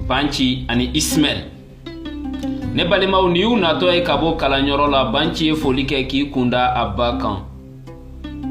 Banci ani Ismaɛl. Ne balimaw, nin y'u natɔ ye ka bɔ kalanyɔrɔ la. Banci ye foli kɛ k'i kunda a ba kan.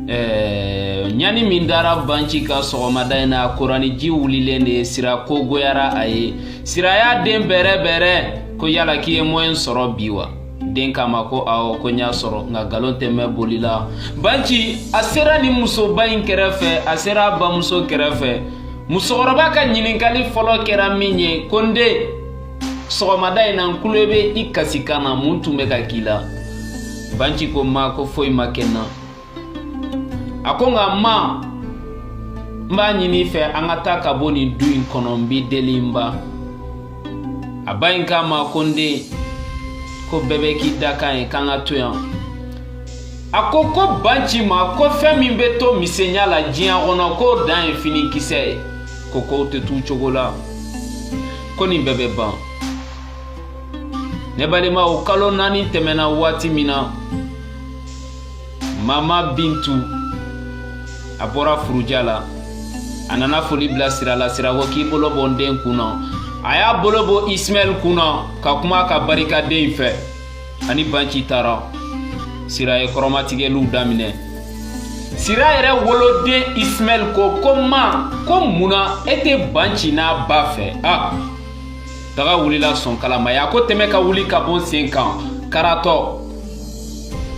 Ɲani min dara Banci kan sɔgɔmada in na, a kora ni ji wulilen de ye. Sira ko goyara a ye. Sira y'a den bɛrɛ bɛrɛ ko yala k'i ye moyen sɔrɔ bi wa? Den k'a ma ko awɔ, ko n y'a sɔrɔ, nka nkalon tɛ mɛn boli la. Banci a sera nin musoba in kɛrɛfɛ, a sera a bamuso kɛrɛfɛ. Musokɔrɔba ka ɲininkali fɔlɔ kɛra min ye, ko n den, sɔgɔmada in na n kulo bɛ i kasikan na, mun tun bɛ ka k'i la? Banci ko ma ko foyi ma kɛ n na. A ko nka ma, n b'a ɲini i fɛ, an ka taa ka bɔ nin du in kɔnɔ, n b'i deli n ba. A ba in k'a ma ko n den, ko bɛɛ bɛ k'i dakan ye, k'an ka to yan. A ko ko Banci ma ko fɛn min bɛ to misɛnya la diɲɛ kɔnɔ, k'o dan ye finikisɛ ye, ko kow tɛ t'u cogo la, ko nin bɛɛ bɛ ban. Ne balimaw, kalo 4 tɛmɛna waati min na, Mama Bintu a bɔra furuja la, a nana foli bila Sira la. Sira ko k'i bolo bɔ n den kun na. A y'a bolo bɔ Ismaɛl kun na ka kuma ka barika den fɛ. Ani Banci taara. Sira ye kɔrɔmatigɛliw daminɛ. Sira yɛrɛ woloden Ismaɛl ko ko ma, ko munna e tɛ Banci n'a ba fɛ? A daga wulila sɔn kalama ye. A ko tɛmɛ ka wuli ka bɔ sen kan karatɔ.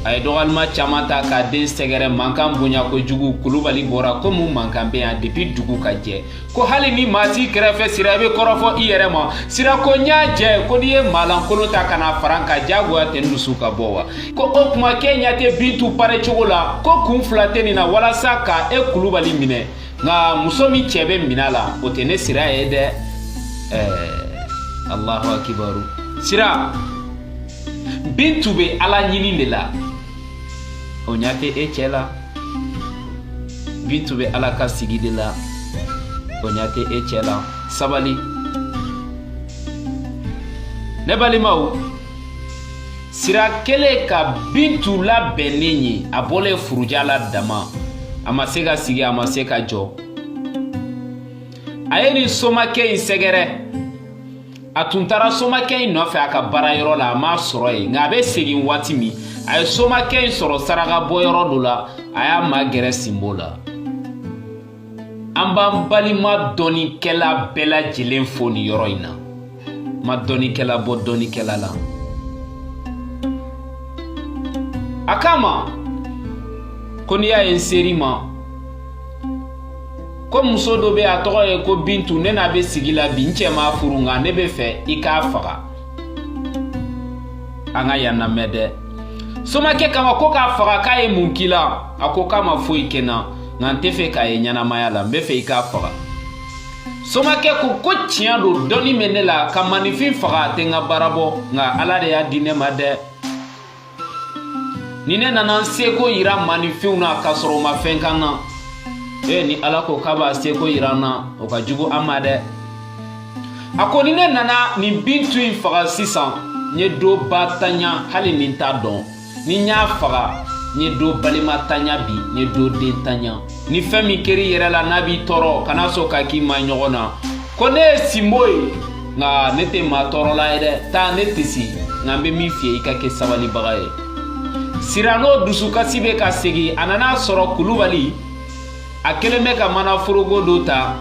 A ye dɔgɔyalima caman ta k'a den sɛgɛrɛ. Mankan bonya kojugu. Kulubali bɔra ko mun mankan bɛ yan depuis dugu ka jɛ? Ko hali ni maa t'i kɛrɛfɛ, Sira, i bɛ kɔrɔfɔ i yɛrɛ ma. Sira ko n y'a jɛ, ko n'i ye maalankolon ta ka na fara n kan, diyagoya tɛ n dusu ka bɔ wa? Ko o tuma k'e ɲɛ tɛ Bintu pare cogo la, ko kun fila tɛ nin na walasa ka e Kulubali minɛ, nka muso min cɛ bɛ minɛ la, o tɛ ne Sira ye dɛ. Ɛɛ, Alahu akibaru! Sira, Bintu bɛ Ala ɲini de la, o ɲɛ tɛ e cɛ la. Bintu bɛ Ala ka sigi de la, o ɲɛ tɛ e cɛ la. Sabali, ne balimaw. Sira kɛlen ka Bintu labɛnnen ye, a bɔlen furuja la dama, a ma se ka sigi, a ma se ka jɔ. A ye nin somakɛ in sɛgɛrɛ. A tun taara somakɛ in nɔfɛ a ka baarayɔrɔ la, a m'a sɔrɔ yen, nka a bɛ segin waati min, a ye somakɛ in sɔrɔ saraka bɔyɔrɔ dɔ la. A y'a magɛrɛ sinbo la. An b'an balima dɔnnikɛla bɛɛ lajɛlen fo nin yɔrɔ in na. Ma dɔnnikɛla bɔ dɔnnikɛla la. A k'a ma ko n'i y'a ye n ser'i ma, ko muso dɔ bɛ, a tɔgɔ ye ko Bintu, ne n'a bɛ sigi la bi, n cɛ m'a furu, nka ne bɛ fɛ i k'a faga. An ka yan lamɛn dɛ. Somakɛ k'a ma ko k'a faga, k'a ye mun k'i la? A ko k'a ma foyi kɛ n na, nka n tɛ fɛ k'a ye ɲɛnamaya la, n bɛ fɛ i k'a faga. Somakɛ ko ko tiɲɛ don, dɔnni bɛ ne la, ka maninfin faga a tɛ n ka baara bɔ, nka Ala de y'a di ne ma dɛ. Ni ne nana n seko yira maninfinw na k'a sɔrɔ u ma fɛn k'an na, ee, ni Ala ko k'a b'a seko yira an na, o ka jugu an ma dɛ. A ko ni ne nana nin Bintu in faga sisan, n ye dɔ ba tanya, hali ni n t'a dɔn. Ni n y'a faga, n ye dɔ balima tanya bi, n ye dɔ den tanya. Ni fɛn min kɛr'i yɛrɛ la n'a b'i tɔɔrɔ, kana sɔn ka k'i ma ɲɔgɔn na. Ko ne ye sinbo ye, nka ne tɛ maa tɔɔrɔla ye dɛ. Taa, ne tɛ se, nka n bɛ min f'i ye, i ka kɛ sabalibaga ye. Sira n'o dusukasi bɛ ka segin, a nana sɔrɔ Kulubali a kɛlen bɛ ka mana foroko dɔ ta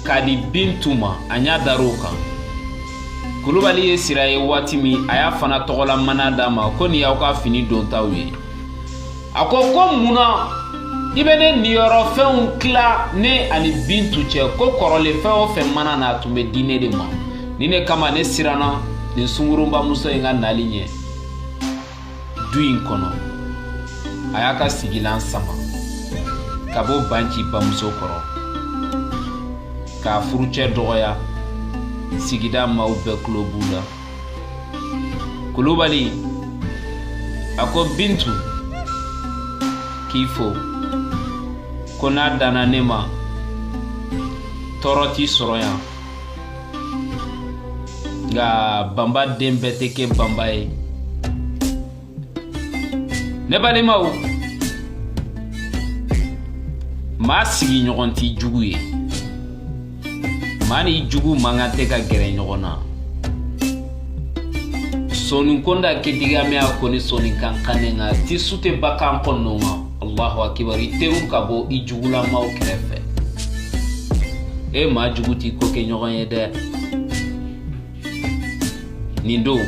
k'a di Bintu ma. A ɲɛ dar'o kan. Kulubali ye Sira ye waati min, a y'a fana tɔgɔla mana d'a ma ko nin y'aw ka fini dontaw ye. A ko ko munna i bɛ ne niyɔrɔ fɛnw tila ne ani Bintu cɛ? Ko kɔrɔlen fɛn o fɛn mana na, a tun bɛ di ne de ma. Ni ne kama ne siranna nin sungurunbamuso in ka nali ɲɛ du in kɔnɔ. A y'a ka sigilan sama ka bɔ Banci bamuso kɔrɔ k'a furucɛ dɔgɔya. Sigida maaw bɛɛ tulo b'u la. Kulubali a ko Bintu k'i fo, ko n'a danna ne ma, tɔɔrɔ t'i sɔrɔ yan, nka banba den bɛɛ tɛ kɛ banba ye. Ne balimaw, maa sigiɲɔgɔn t'i jugu ye. Maa ni jugu man kan tɛ ka gɛrɛ ɲɔgɔn na. Soninkonda kedigamɛ a koni soninkan kanenga ti sute bakan kɔnɔnga. Allahu akibar, i teriw ka bɔ i jugulamaw kɛrɛfɛ. E maa jugu t'i ko kɛ ɲɔgɔn ye dɛ. Nin don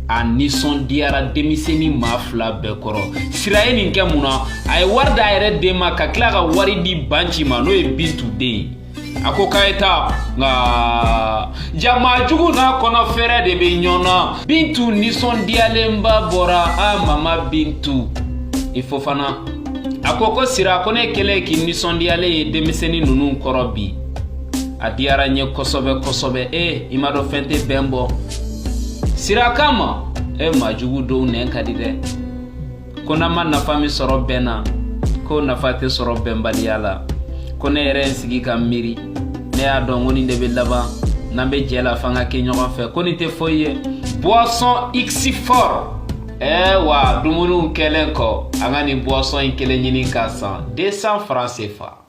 a nisɔndiyara denmisɛnnin maa fila bɛɛ kɔrɔ. Sira ye nin kɛ mun na? A ye wari d'a yɛrɛ den ma ka tila ka wari di Banci ma, n'o ye Bintu den ye. A ko k'a ye taa, nka jama jugu n'a kɔnɔ fɛrɛ de bɛ ɲɔgɔn na. Bintu nisɔndiyalenba bɔra. A mama Bintu i Fofana, a ko ko Sira, ko ne kɛlen k'i nisɔndiyalen ye denmisɛnnin ninnu kɔrɔ bi, a diyara n ye kosɛbɛ kosɛbɛ. E i m'a dɔn fɛn tɛ bɛn bɔ. Sira kama e maa jugu dɔw nɛn ka di dɛ, ko n'an ma nafa min sɔrɔ bɛn na, ko nafa tɛ sɔrɔ bɛnbaliya la. Ko ne yɛrɛ ye n sigi ka miiri, ne y'a dɔn ko nin de bɛ laban n'an bɛ jɛ la f'an ka kɛ ɲɔgɔn fɛ, ko nin tɛ foyi ye. Boisson x fort. Ɛɛ wa, dumuniw kɛlen kɔ, an ka nin boisson in kelen ɲini k'a san 200 francs CFA.